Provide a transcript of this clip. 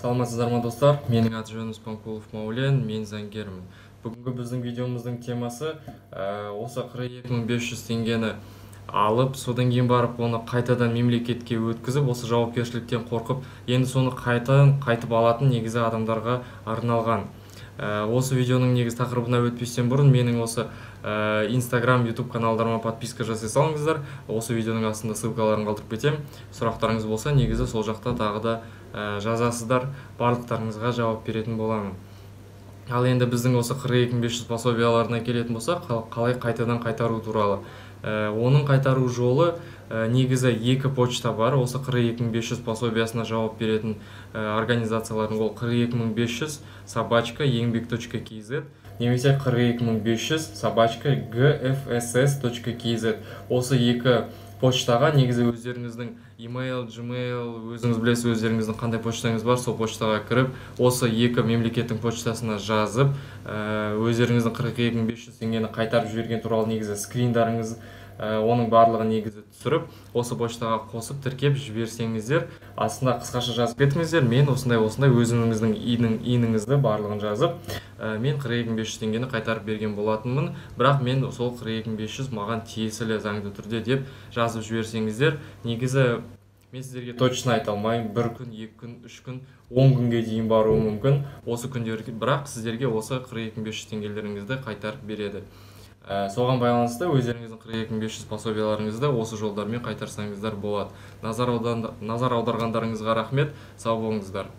Саламатсыздар ма, достар? Менің аты жөнім Спанкулов Маулен, мен заңгермін. Бүгінгі біздің видеомыздың темасы осы 42 500 теңгені алып, содан кейін барып оны қайтадан мемлекетке өткізіп, осы жауапкершіліктен қорқып, енді соны қайтадан қайтып алатын негізі адамдарға арналған. Осы видеоның негізі тақырыбына өтпестен бұрын менің осы Инстаграм, Ютуб каналдарыма подписка жасай салыңыздар. Осы видеоның астында ссылкаларын қалдырып кетемін. Сұрақтарыңыз болса, негізі сол жақта тағы да жазасыздар, барлықтарыңызға жауап беретін боламын. Ал енді біздің осы 42 500 пособияларына келетін болсақ, қалай қайтадан қайтару туралы. Оның қайтару жолы негізі екі почта бар. Осы 42 500 пособиясына жауап беретін организациялардың ол 42500@еңбек.kz немесе 42500@gfss.kz. Осы екі почтаға негізі өздеріңіздің email, Gmail, өзіңіз білесіз, өздеріңіздің қандай почтаңыз бар, сол почтаға кіріп, осы екі мемлекеттің почтасына жазып, өздеріңіздің 42 500 теңгені қайтарып жіберген туралы негізі скриндарыңыз, оның барлығын негізі түсіріп, осы почтаға қосып тіркеп жіберсеңіздер, астына қысқаша жазып кетіңіздер: мен осындай осындай, өзіңіздің ИИН-іңізді барлығын жазып, мен 42 500 теңгені қайтарып берген болатынмын, бірақ мен сол 42 500 маған тиесілі заңды түрде деп жазып жіберсеңіздер, негізі мен сіздерге точно айта алмаймын, бір күн, 2 күн, 3 күн, 10 күнге дейін баруы мүмкін осы күндер, бірақ сіздерге осы 42 500 теңгелеріңізді қайтарып береді. Соған байланысты өздеріңіздің 42 500 пособияларыңызды осы жолдармен қайтарсаңыздар болады. Назар аударғандарыңызға рахмет, сау болыңыздар.